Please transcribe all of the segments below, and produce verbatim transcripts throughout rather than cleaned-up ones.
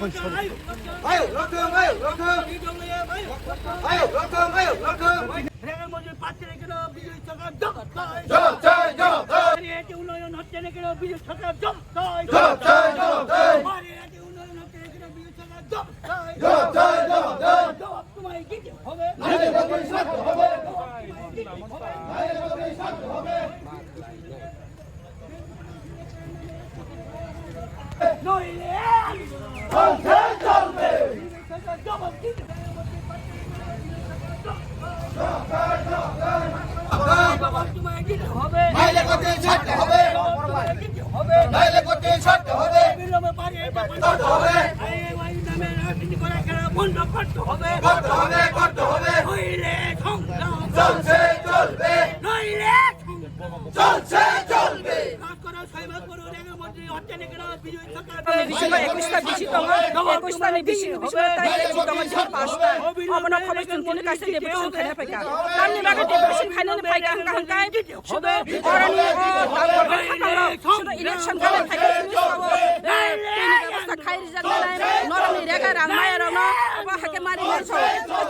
Ayuk lokthung, ayuk lokthung. Ayuk lokthung, ayuk lokthung. Rega mojur party ni keno Bijoy Sarkar jabab chai. Jabab chai, jabab chai. Rega unnoyon hocche na keno Bijoy Sarkar jabab chai. Jabab chai, jabab chai. Rega unnoyon hocche na keno Bijoy Sarkar jabab chai. জবাব চাই, জবাব চাই। জবাব তোমায় দিতে হবে। নাইলে প্রতিশোধ হবে। নাইলে প্রতিশোধ হবে। নইলে চলছে চলবে। জবাব দিতে হবে। জবাব তোমায় দিতে হবে। নাইলে প্রতিশোধ হবে। জবাব তোমায় দিতে হবে। নাইলে প্রতিশোধ হবে। বিলম্বে পারে এটা বন্ধ করতে হবে। আইএসআই নামে রাজনীতি করা খেলা বন্ধ করতে হবে। করতে হবে, করতে হবে। নইলে সংগ্রাম চলছে, চলবে। নইলে সংগ্রাম চলছে, চলবে। কাজ করা সহ্য করুন, এর মধ্যে হচ্ছে না কেন বিজয় সরকার? December একুশটা বেশি tongo, একুশটা ni bisi, bisi tarik ni tongo, je pasta. Omono khoboi chwng tini kaisa depression khaina phaikha. Tamni bagwi depression khainani phaikha hwnkha hwnkhe, Sudo oroni o dal borok sakao sudo election khainai phaikha simi sao. Tini bebosta khai rijak nanai norokni rega rang maya rokno obo haikhe mari mari sao.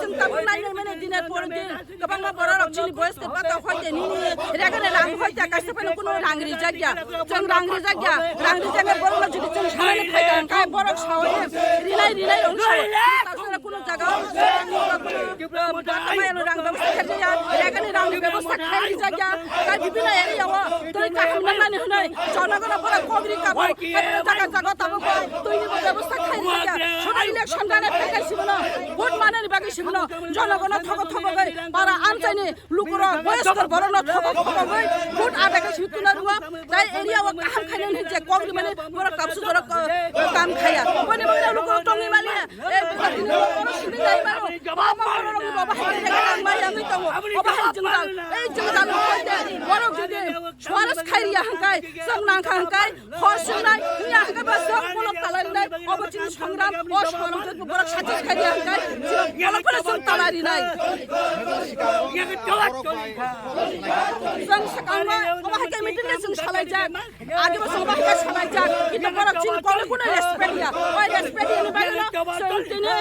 Chwng tabuk nai nai mani diner por din kwbangma borok rok chini boyes te bata hoite nini rega ni rang hoite kaisa phano kuno rang rijak ya. Chwng rang rijak ya, rang rijak ya borok no jodi chwng sanani phaikha hwnkhe borok sao rinai rinai rok sao. Kuno jaga o, eh, bwtwmani rang bebosta khaijak ya, rega ni rang bebosta khaijak ya, tai bibhinno area o twi kaham nangnani hwnwi jonogono borok kok ri kabo, jaga jaga tabuk twi ni bebosta khaijak ya, soda election dane phaikha simono, vote manani bagwi simono, jonogono thogo thogo bai para amchaini Lukurok boyoskor borokno thobok thobogwi vote adai khe swi tuna rwo. Tai area o kaham khainani je kok rimani borok tabsu borok, eh, kam khaya. Boni bagwi lukurok tongwi mani, eh, buka tini borok simi nai mano. Omo borokni baba hai khe rega rang maya wngwi tongo. Obo hai jwngjal, ei jwngjal wngkha khe borok jodi suarez khai riya hwnkhe, chwng nangkha hwnkhe, Hor swngnai, wngya hwnkhe ba chwng bolok talarinai, obo chini songram, o songram chwng borok success khaidi hwnkhe, chwng bolok phano chwng talarinai. Chwng swkangma, obo hai khe meeting de chwng salaijak, age bo chwng obo hai khe salaijak, kintu borok chini kokno kuno respect ya, o respect yani bagwino chwng tini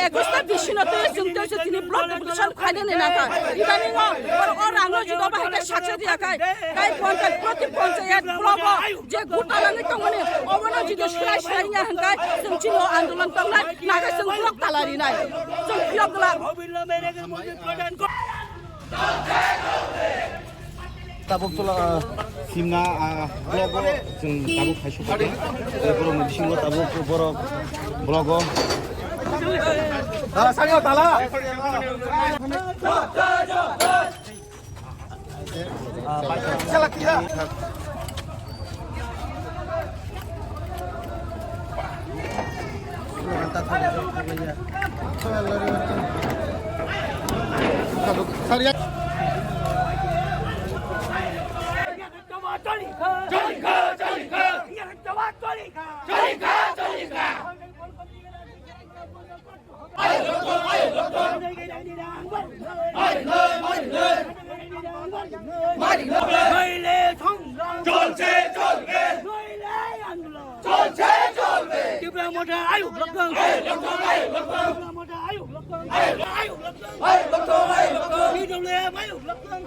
ekwis ta bisi no twi chwng twi chini block deputation khainani nangkha. Idani ngo, borok o rangno juda obo hai khe success ya khai, tai ponchayat, proti ponchayat block o Je guta langwi tongmani, obono jodi swlai swlai wngya hwnkhe, chwng chini o andolon tongnai, naga chwng block talarinai. Chwng block glak. Tabuk tola, ah, simna, ah, block o chwng tabuk khai sokha. Borok ni bisingo tabuk borok block o. Tala sani o tala. চলছে, চলবে। চলছে, চলবে। ত্রিপুরা মোর্চা আয়ুক লক্ষণ। ত্রিপুরা মোর্চা আয়ুক লক্ষণ। বিডব্লিউএফ আয়ুক লক্ষণ।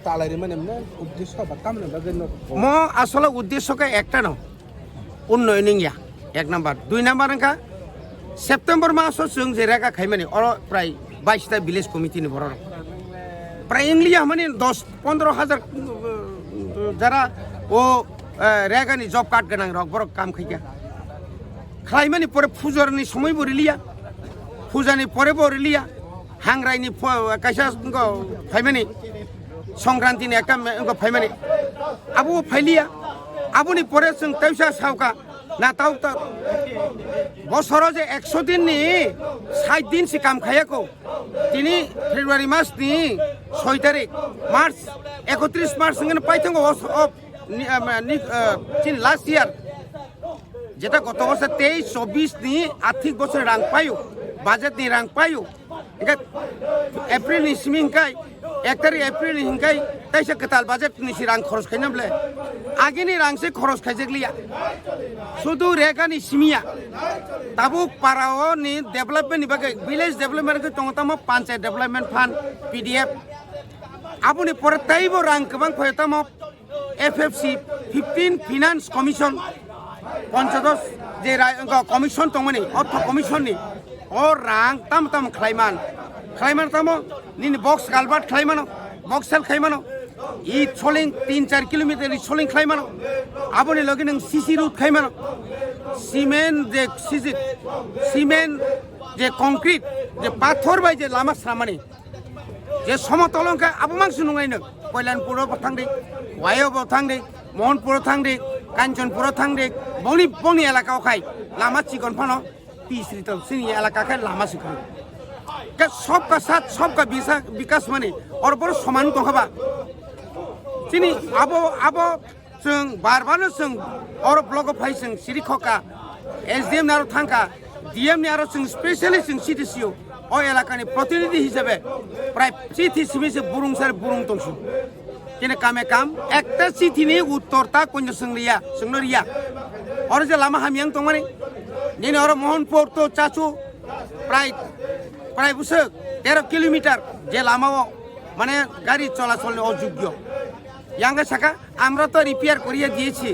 Talai rimani mne uddesho ba tamni bagwi no. Mo asole uddesho khe ekta no. Unnoyon wngya, ek number. Dui number wngkha, September maso chwng je rega khaimani, oro prai bais ta village committee ni borok rok. Prai wngliya hwnmani dos pondro hajar, uh, jara o, uh, rega ni job card gwnang rok borok kam khaikha. Khlaimani pore pujar ni somoi bo riliya, puja ni pore bo riliya. Hangrai ni pho-, kaisa wngkha phaimani, Songkranti ni ekta me-, wngkha phaimani. Abo phailiya. Aboni pore chwng teisa saukha, na tau ta-, bosoro je ekso din ni sait din si kam khayako. Tini February mas ni soi tarik, March, ekotris March wngkha paithango o, o Ni, ah, ma, ni, ah, chini last year, jeta goto bosor teis chobbish ni arthik bosor rang paio, budget ni rang paio, hingke April ni simi hingkai, ek tarik April ni hingkai, taisa kwtal budget ni si rang khoros khaina ble, agini rang se khoros khaijak liya, sudu rega ni simiya, tabuk para o ni development ni bagwi, village development ni bagwi tongo tamo panchayat development fund, P D F, aboni pore teibo rang kwbang phaio tamo, F F C, fifteen Finance Commission, ponchodos je ra-, commission tongmani, ortho commission ni, o rang tamo tamo khlaiman, khlaiman tamo, nini box culvert khlaimano, box sel khlaimano, i soling tin char kilometer i soling khlaimano, aboni logi nang C C road khlaimano, cement je C C, cement je concrete, je pathor bai je lama sramani, je somotol wngkha abo mangsi nungnai nwng. Koilanpuro bo thangdi, Wayo bo thangdi, Mohanpuro thangdi, Kanchanpuro thangdi, boni boni elaka o khai lama chikon phano pis ritong, chini elaka khai lama sikon. Ke sabka sath sabka bisa-, bikas mani, oro boro soman tongkha ba. Chini abo, abo Chwng bar barno chwng oro blogo phai chwng siri khokha, S D M ni aro thangkha, D M ni aro chwng specially chwng chithi sio, o elakani protinidhi hisabe prai chithi simi se burung sar burung tongsu. Kini kame kam ekta chithi ni uttor ta konjo chwng liya, chwngno riya. Oro je lama hamyang tongmani, nini oro Mohanpur to Chachu prai, prai busuk tero kilometer je lama o mane gari cholachol ni ojogyo. Yang saka, আমরা তো রিপেয়ার করিয়ে দিয়েছি,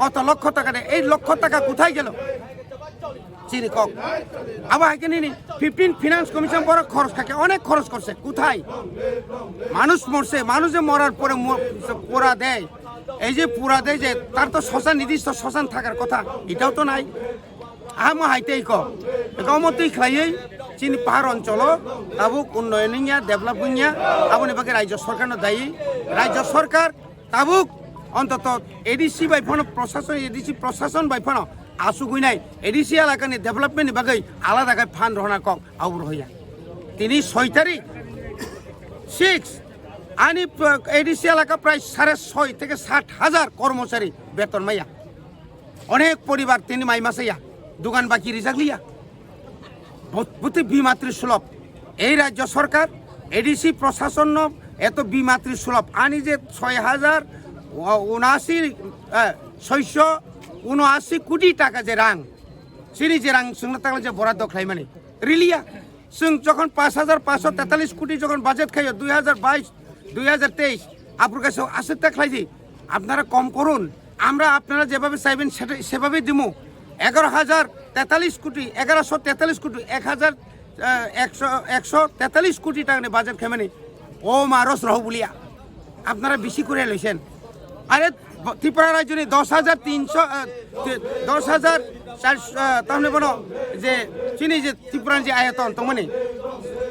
কত লক্ষ টাকা দিয়ে, এই লক্ষ টাকা কোথায় গেল? Chini kok. Abo hai khe nini fifteen Finance Commission borok khoros kha khe, onek khoros korse, কোথায়? মানুষ মরছে, মানুষ যে মরার পরে ম-, পোড়া দেয়, এই যে পোড়া দেয় যে, তার তো শ্মশান, নির্দিষ্ট শ্মশান থাকার কথা, এটাও তো নাই। Amo hai tei ko, eko omo twi khlaiwi chini pahar oncholo tabuk unnoyon wngya, develop wngya, aboni bagwi raijyo sorkarno dayi. Raijyo sorkar tabuk ontoto A D C bai phano prosason, A D C prosason bai phano asugwi nai, A D C elakani development ni bagwi alada khe fund rohorna kok, abo rohya. Tini soi tarik, six, ani, uh, A D C elaka prai sare soi theke sat hajar kormochari beton maya. Onek poribar tini mai masaya, dogan baki rijak liya. Bot-, boti bimatri sulop. Ei rajyo sorkar, A D C prosasonno eto bimatri sulop. Ani je soi hajar unashi, eh, soiso unashi koti taka je rang, chini je rang chwngno takla je boraddo khlaimani, riliya. Chwng jokhon পাঁচ হাজার পাঁচশো তেতাল্লিশ কোটি jokhon budget khaio দুই হাজার বাইশ, দুই হাজার তেইশ, apor kaisa aswk ta khlaidi, আপনারা কম করুন, আমরা আপনারা যেভাবে চাইবেন সেটা, সেভাবেই দিমু। এগারো হাজার তেতাল্লিশ কোটি, এগারোশো তেতাল্লিশ কোটি, এক হাজার, আহ, একশো, একশো তেতাল্লিশ কোটি টাকা নিয়ে বাজেট খাইমানি। ও মা রস রহ বলিয়া আপনারা বেশি করে লইছেন। আরে, ত্রিপুরা রাজ্যনি দশ হাজার তিনশো, আহ, তি-, দশ হাজার চারশো, আহ, তাহলে বলো যে চিনি যে ত্রিপুরার যে আয়তন, তোমানি,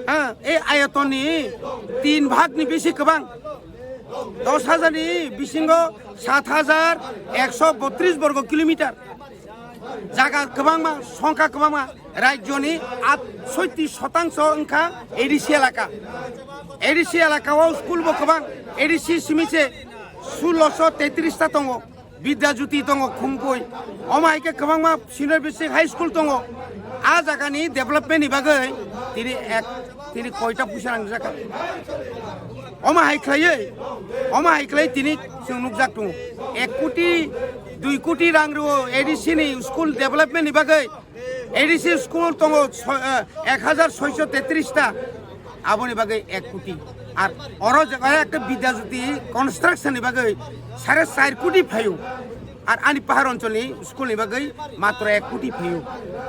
হ্যাঁ, এই আয়তননি তিন ভাগনি বেশি গোবাং। দশ হাজারনি বিসিঙ্গ সাত হাজার একশো বত্রিশ বর্গ kilometre. Jaga kwbangma, songkha kwbangma, rajyoni at-, soiti shotangso wngkha A D C elaka. A D C elaka o school bo kwbang, A D C simi se sulosho tetris ta tongo, Bidya Jyoti tongo, Khumkui. Omo hai khe kwbangma senior basic high school tongo. A jagani development ni bagwi tini ek, tini koita puisa nangjakha. Omo hai khlaiwi, omo hai khlai tini chwng nukjak tongo. Ek koti, dui koti rang rwo A D C ni school development ni bagwi. A D C school tongo soi-, eh, ek hajar soiso tetris ta. Aboni bagwi ek koti. Ar oro jaga ekta Bidya Jyoti construction ni bagwi sare char koti phaio. Ar ani pahar oncholni school ni bagwi matro ek koti phaio.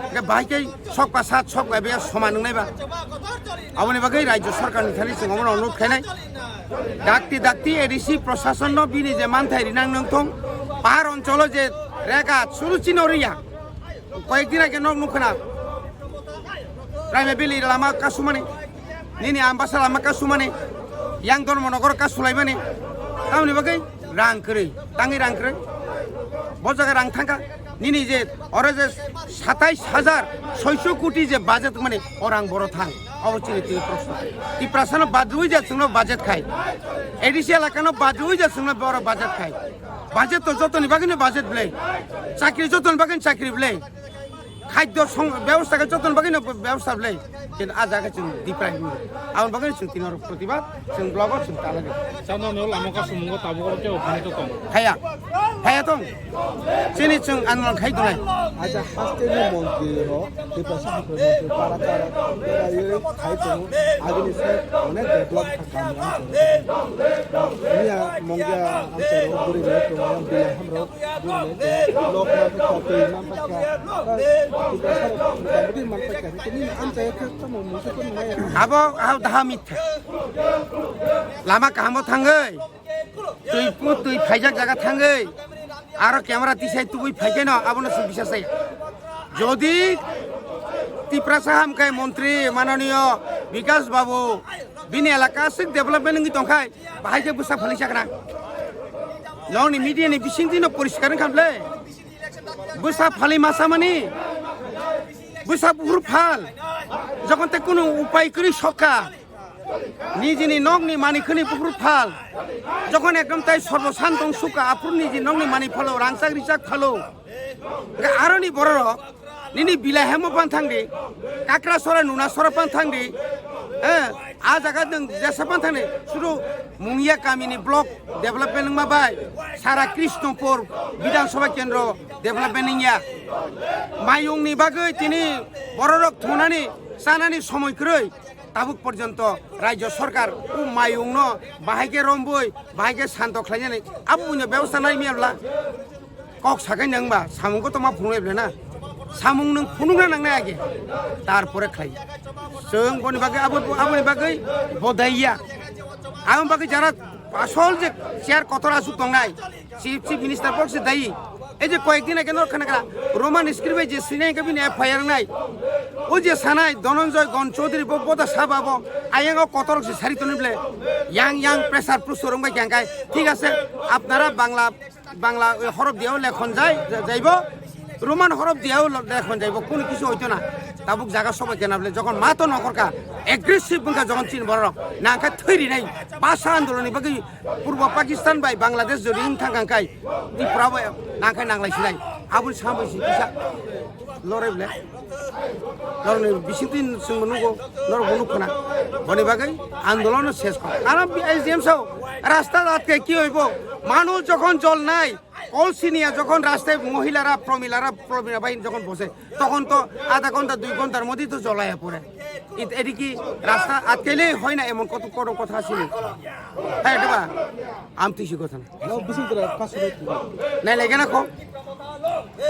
Hingke bahai khe sokba sat sokba be soman wngnai ba. Aboni bagwi rajyo sorkar ni thani chwng omono onurod khainai. Dakti dakti A D C prosasonno bini je manthai rinang nangthong. Pahar oncholo je rega churu chino riya. Koyek din age nok nukha na. Raima Valley lama kasumani. Nini Ambasa lama kasumani. Yang Dharmanagar kasulaimani. Tamoni bagwi rang kwrwi. Tangwi rang kwrwi. Bo jaga rang thangkha, nini je oro je satais hajar soiso koti je budget mani o rang boro thang, abo chini tini proshno. Tiprasano badrui je chwngno budget khai, A D C elakano badrui je chwngno boro budget khai. Budget to jotoni bagwino budget ble, chakri jotoni bagwino chakri ble. Khadyo song byabosta khe jotoni bagwino byabosta ble. Kintu ah jaga chwng diprai hinwi. Aboni bagwino chwng tini oro protibad, chwng blogo chwng talagwi. Chano no lama ka sumungo tabuk oro tei ophani to tong. Phaya. Phaya tong. Chini chwng andolon khai tongnai. Acha hasteni montri rok, Tiprasa hakhe montri para para, para ye khai tongo. Agini se onek develop kha kam lang tongo. Miya mongya amchai rok, buri rok, tongo, bilai ham rok. Abo, abo daha mitha. Lama kahamo thangwi, twi pu twi phaijak jaga thangwi, aro camera tisai tubui phaikeno abono se bisas jaya. Jodi Tiprasa hamkhai montri mananiyo Bikas Babu bini elaka aswk development wngwi tongkhai, bahai khe bwsa phali sakna. Nokni media ni bisingtwi no poriskar wngkha ble. Bwsa phali masa mani, bwsa buphuru phal, jokhon tei kunu upai kwrwi sokha, nijini nokni mani khwnwi buphuru phal, jokhon ekdom tai sorbo santong sukha, aphuru niji nokni mani phalo, rangchak richak phalo. Hwnkhe aroni bororok nini bilai hemo phan thangdi, kakra sora nuna sora phan thangdi, eh, a jaga nwng jesa phan thangdi, sudu Mungia kamini block development wngma bai sara Krishnapur Bidhan Sabha Kendro development wngya. Mayungni bagwi tini bororok thunani chanani somoi kwrwi tabuk porjonto rajyo sorkar o mayungno bahai khe rombui, bahai khe santo khlainani abo buino bebosta nai miyabla kok sakai nang ba samung ko toma phunuk eble na samung nung phunuk na nang na age tar pore khlai chwng boni bagwi abo aboni bagwi bodai ya aboni bagwi jara asol je chair kotor asuk tongnai chief chief minister bok se dai ei je koyek din age nor khana kara Roman script bai je sinai ka bini F I R nai o je sanai Dhananjay Gon Chaudhary bo boda saba bo ayang o kotor se sari toni ble yang yang pressure pressure rong bai kang kai thik ase apnara bangla Bangla horof diao lekhon jai, jaibo, Roman horof diao lekhon jaibo, kunu kisu hoito na. Tabuk jaga sobai kena bole, jokhon mato nokhorka, aggressive wngkha jokhon chini borok, nangkhe thwi rinai, basa andoloni bagwi Purbo Pakistan bai Bangladesh jodi wng thang kang kai, Tripura bai nangkhe nanglai sinai, aboni sambai si kisa loroi bole. Norokni bisingtwi chwngbo nugo, norokbo nukho na. Boni bagwi andolon ses kho. Aro S D M sao rasta atkai ki hoibo? Manu jokhon jol nai, kol siniya jokhon rastai mohilara, promilara, promila bai jokhon bose, tokhon to adha ghonta, dui ghontar moddhe to jolaya pore. It, edi ki rasta atkaile hoi na emon koto, koto kotha sini. Hai, diba? Amtwi si kotha na. Nai lai gana kho.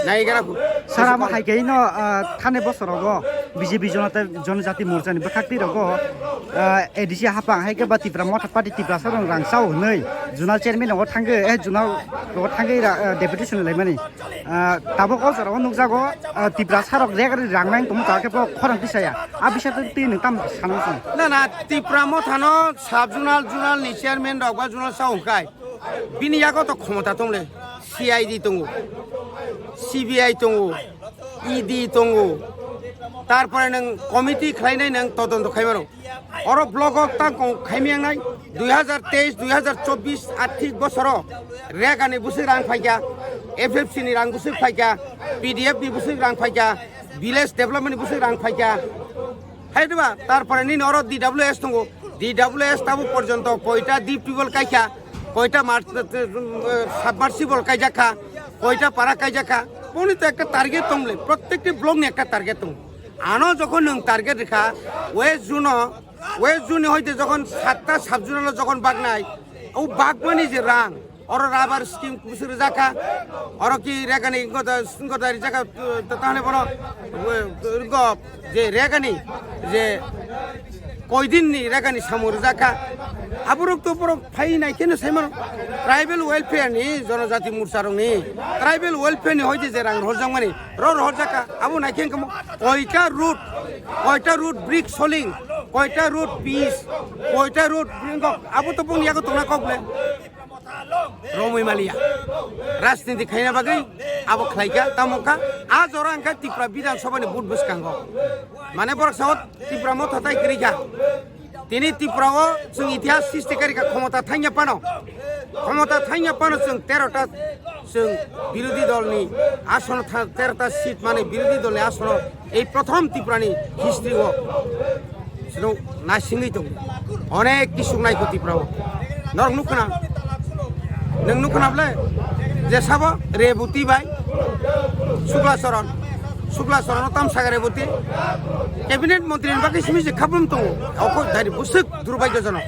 Nai gana kho. Sara ma hai kaino, ah, thani bosorogo B J P Jonata, Jonojati Morcha ni bwkhak twi rogo, ah, A D C hapang hai khe ba Tipra Motha Party Tiprasa rong rang chao hwnwi zonal chairman rogo thangwi, eh, zonal rogo thangwi ra, ah, deputation laimani. Ah, tabuk o jora o nukjago, ah, Tiprasa rok rek rang nang tongma khe bo khorang tisaya. A bisa twi nwng tam sanang song. Na, na, Tipra Motha no sub zonal, zonal ni chairman rok ba zonal chao hwnkhe. Bini yago to khomota tongle, C I D tongo, C B I tongo, E D tongo, tarpore nwng committee khlainai nwng todonto khaimano. Oro blogo tang kong khaimyangnai dui hazar teis, dui hazar chobbish arthik bosoro Regani bwswk rang phaikha, F F C ni rang bwswk phaikha, P D F ni bwswk rang phaikha, village development ni bwswk rang phaikha. Hai diba? Tarpore nini oro D W S tongo. D W S tabuk porjonto koita deep tubewell kaikha, koita mar-, eh, submersible kaijakha, koita para kaijakha. Boni to ekta target tongle, prottekti block ni ekta target tong. Ano jokhon nwng target rikha, West Zone o, West Zone ni hoite jokhon satta sub zone o jokhon bagnai, o bagmani je rang, Oro rubber scheme bwswk rwjak kha, oro ki Regani wngkha da, wngkha da rijak kha, uh, ta-, tahone bono, uh, wngkha je Regani, je koidin ni Regani samung rwjak kha. Aborok to borok phai nai kheno sai mano. Tribal welfare ni, Jonojati Morcha rok ni, tribal welfare ni hoite je rang rohorjak mani, ro rohorjak kha. Abo nai khe wngkha mo koita road, koita road brick soling, koita road pitch, koita road wngkha, abo to boni yago tongna kok le. romwi maliya. Rajniti khaina bagwi abo khlaikha, tamo kha a jora hwnkha Tripura Bidhan Sabha ni vote bwskango. Mane borok sao Tripura motha tai kwrwi kha. Tini Tripura o chwng itihas srishti kari kha, khomota thangya phano. Khomota thangya phano chwng tero ta chwng birodhi dol ni asono tha-, tero ta seat mane birodhi dol ni asono ei prothom Tripura ni history o chwng naisingwi tongo. Onek kisuk naikho Tripura o. Norok nukho na, nwng nukho na ble je sabo Reboti bai Sukla Charan. Sukla Charan o tamsaka Reboti. Cabinet montri ni bagwi simi je khabum tongo. Oko dari bwswk durbagyojonok.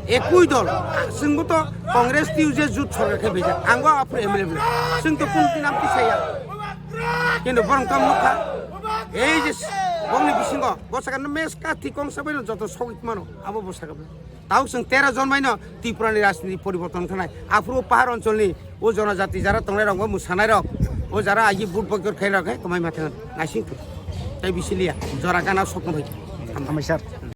Ekui dol, chwngbo to Congress T U J jut sorkar khe bejak. Ang bo aphuru M L A bwle. Chwng to kun tinam tisaya. Kintu borong tamo nukha. Ei je bongni bisingo, bo sakha no mes ka thikong sabai no joto sogit mano. Abo bo sakha. Tao chwng tero jon bai no Tripura ni rajniti poriborton khanai. Aphuru pahar oncholni o jonojati jara tongnai rok, o mwsanai rok, o jara agi vote boycott khainai rok, he, kwmai ma thangan. Naising tu. Tai bisiliya, jora gana sokno bai. Hambai sir.